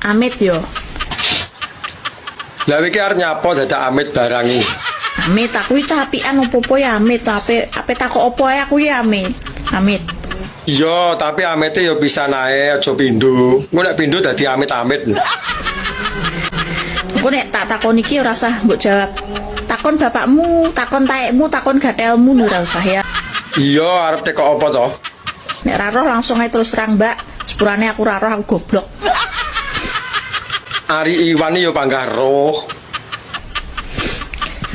Amit yo. Lah, iki arep nyapa dadak amit barang iki? Amit, aku iki capian opo-opo ya amit, ape ape takok opo ae aku ya amit. Amit. Iya, tapi amite ya pisan ae, aja pindho. Engko nek pindho dadi amit-amit. Engko nek tak takon iki ora usah mbok jawab. Takon bapakmu, takon taekmu, takon gatelmu ora usah ya. Iya, arep tekok apa to? Nek ra roh langsung ae terus terang, Mbak. Sepurane aku ra roh, aku goblok. Ari Iwan ya panggah roh.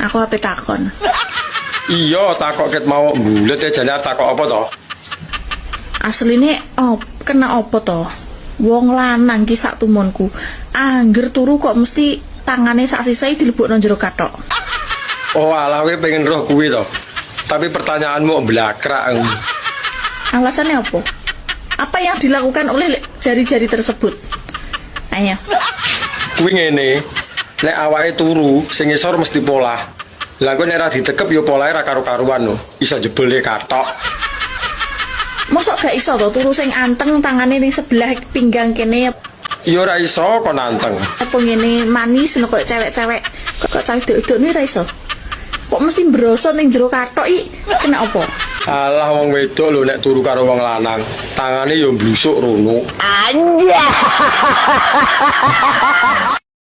Aku ape takon. Iya, takok ket mau mbulet ya jane arep takok apa to? Asline oh, kena apa to? Wong lanang ki sak tumunku. Angger turu kok mesti tangane sak sisih dilebokno jero kathok. Oh alah, kowe pengen roh kuwi to. Tapi pertanyaanmu blakrak. Alasannya apa? Apa yang dilakukan oleh jari-jari tersebut? Ayo. Kuwi ngene, nek awake turu, sing ngisor mesti polah. Lah, kok nek ra ditekep ya polahe ra karu-karuan lho. Iso jebole kathok. Mosok gak iso to turu sing anteng, tangane ning sebelah pinggang kene? Ya ora iso kon anteng. Apa ngene manis ngono koyo cewek-cewek, kok cah wedok-wedok ni ora iso. Kok mesti brosot ning jero kathok iki kena apa? Alah, wong wedok lho nek turu karo wong lanang, tangane ya mblusuk rono. Anjay.